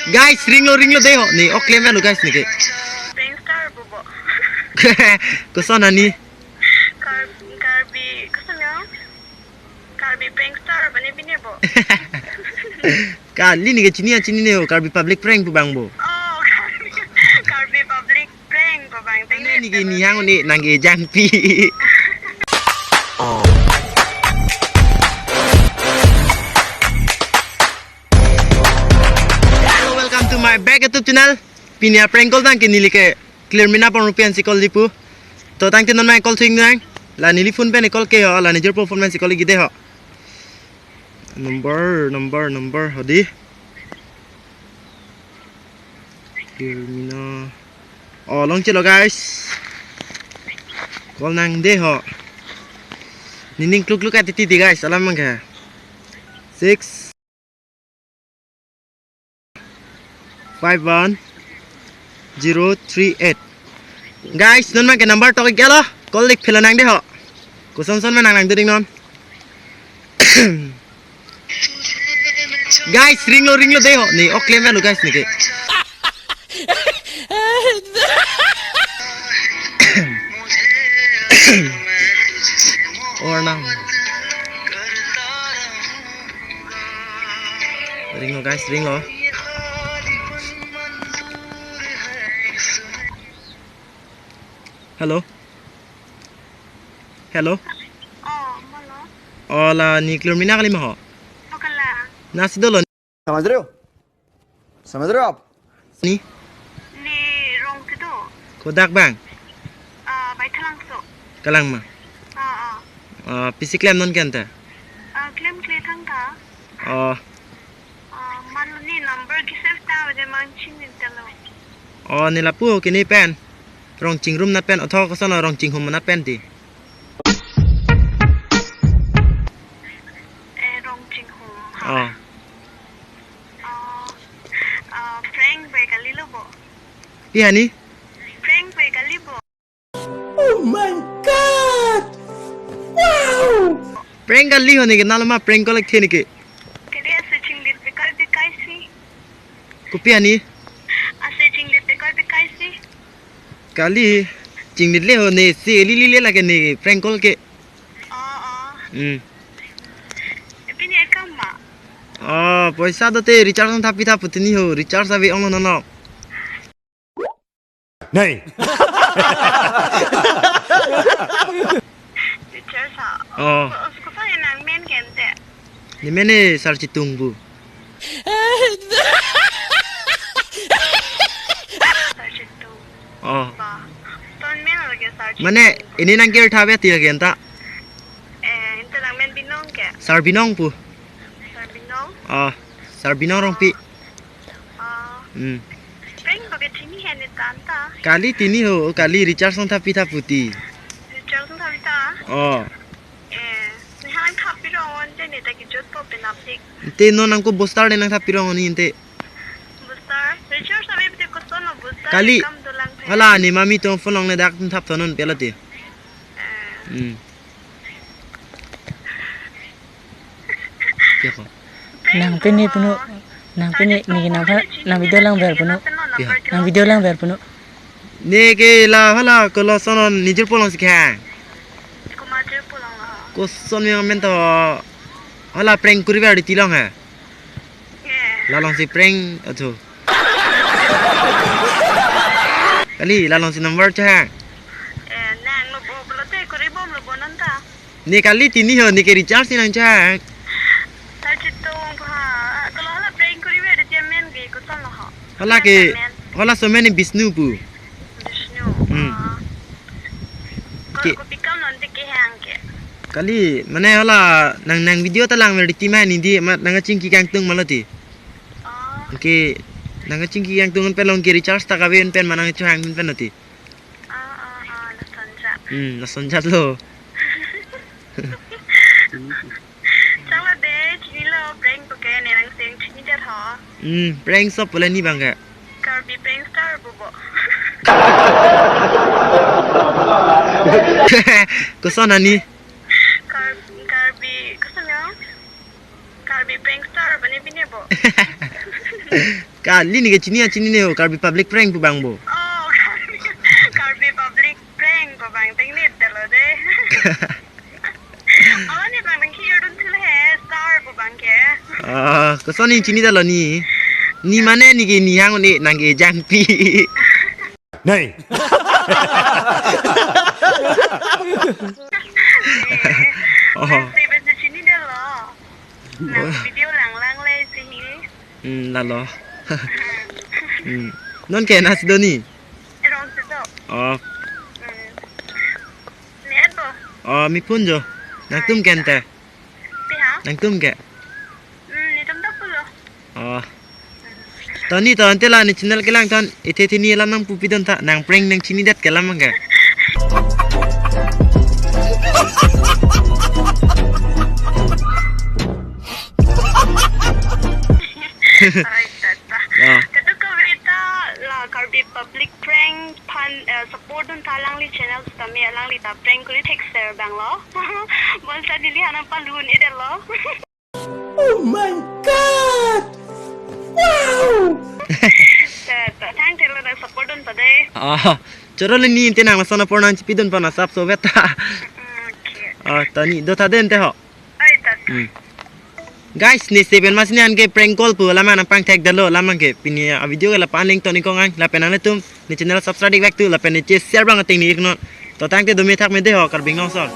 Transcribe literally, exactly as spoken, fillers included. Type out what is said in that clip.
Guys, ringlo, ringlo dei ho. Ne, ok klem lo guys ne ke. Prankster bo bo. Koson ani? Kar-, Karbi, koson ya? Karbi prankster, bane bine bo. Kali ne ke chini ya, chinine ho, Karbi public prank pu abang bo. Oh, Karbi, Karbi public prank pu abang. Ne ke ni hang ne nang ke jangpi. Hello, welcome to my back YouTube channel. Pini a prank call tang ke neli ke Clear Mina pon rupiah si call di pu. To tangte non mai call thing nang. La neli phone pen call ke ho, la ne jirpo phone pen si call gide ho. Number, number, number ho di. Clear Mina. Oh, longchelo guys. Call nang de ho. Nening kluk kluk atiti di guys, alam mang ke. Six five one zero three eight. Guys, non ma ke number tok iklo. Call lik phela nang de ho. Koson son ma nang nang ding non. Guys, ringlo, ringlo dei ho. Ne, ok klem lo guys ne ke. Or nang. Ringlo guys, ringlo. Hello. Hello. Oh, mano. Oh, la ne Clear Mina kali ma ho? Oh, kala. Nasi dolo. समझ रहे हो? समझ रहे हो आप? Ni? Ne Rongsi do. Kodak abang? Ah, Baithalangso. Kalang ma? Ah, ah. Ah, pisi klem non ke anta? Ah, klem kle thangta. Oh. Ah, mano ne number ke save ta, bade mang chinine telo. Oh, ne lapu ke ne pen. Rongchingrum nat pen, otho koson lo Rongchinghum nat pen ti. Eh, Rongchinghum. Oh. Ah, ah, prank bai kali lo bo. Pi hani? Prank bai kali bo. Oh my God! Wow! Prank kali ho ne ke, nalo ma prank call ke ne ke. Kali ase chinglit bekar bekai si. Kopi hani? Ase chinglit bekar bekai si. Kali, chinglit le ho ne, si lili le lake ne, prank call ke. Oh, oh. Hmm. Pini akam ma? Oh, poisa do te recharge nang thapi thapu tini ho, recharge ave ong lo nono. Nahi. Teacher sa. Oh. Ko, ko sa nang men ke ante. Ne men ne Sar Chitung pu. Sar Chitung. Oh. Ba. Ton men lake Sar Chitung. Mane, ini nang kir thabe ti lake anta. Eh, inte nang men Binong ke? Sar Binong pu. Sar Binong? Oh, Sar Binong Rongpi. Ah. Hmm. Prank bage tini he ne tanta. Kali tini ho, kali recharge nang thapi thapu ti. Recharge nang thapi ta? Oh. Eh, ne hang thapi rong on te ne ta kejut po penap dik. Te non nang ko booster ne nang thapi rong on inte. Booster? Recharge ave te koson lo booster. Kali. Kam dolang phe. Hala ne mami tong phone long ne dak thap thonon pela te. Eh. Hmm. Nang pini puno, nang pini niki nang pha, nang video lang ver puno. Ya. Nang video lang ver puno. Niki la hala kolo sonon ne jirpo long si ke. Koson yang men to hala prank kuri ver di ti long he. La long si prank athu. Kali la long si number cha he. Eh, nang lo bo, lo te kuri bom lo bo nanta. Ne kali tini ho, ne ke recharge nang cha. Sar Chitung pha, kolo hala prank kuri ver te men ke koson lo ho. Hala ke, hala so men Bishnu pu. Bishnu. Hmm. Ah. Ko, ke, kopi kam non te ke hang ke. Kali, mane hala nang nang video ta lang ver ti ma ne di, ma nang chingki kangtung ma lo ti. Oh. Ke, nang chingki kangtung pen long ke recharge ta ka ven pen ma nang chuhang pen lo ti. Ah, ah, ah, lason ja. Hmm, lason jat lo. Chalo de, chinilo, prank pu ke ne nang seng chini jat ho. Hmm, prank so pula ne abang ke. Karbi prankster bo bo. Koson ani? Kar-, Karbi, koson ya? Karbi prankster, bane bine bo. Kali neke chini achinine ho, Karbi Public Prank pu abang bo. Oh, Karbi, Karbi Public Prank pu abang tengnit detlo de. Oh, ne abang nang kiyardun thil he, star pu abang ke. Ah, koson ne chinidetlo ne? Ne mane neke ne hang ne nang ke jangpi. Nei. Oh. Nang si bes chinidetlo. Nang video langlang le si hi. Hmm, lalo. Hmm. Non ke nasi do ne? Erong si do. Oh. Hmm. Ne do. Oh, mi phone jo. Nangtum ke ante. Pi ha? Nangtum ke? Hmm, netum ta pulo. Oh. To ne to ante la ne channel kelang ton. Ithe thini alam nangpupidun tha. Nang prank nang chinidet ke alam ke. Ai, tata. Ya. Kadokave ta la Karbi Public Prank aphan, eh, support dun tha alangli channel tame alangli ta prank kuri thekser abang lo. Bonta neli ha nangpalun-edetlo. Oh my God! Wow! Tata, thank you lo nang support dun tha de. Ah, choro le ne ante nang lason apor nang chipidun pon asap so beta. Mm, okay. Ah, to ne do tha de ante ho. Ai, tata. Hmm. Guys, ne seven mas ne an ke prank call pu alam nangpangthekdetlo, alam ke pini avideo ke la-an aning toni kong ang, lapen nanglitum ne channel subscribe back to, lapen ne che share abang ating ne iknon. To tangte dome thakme de ho, Karbi Anglong song.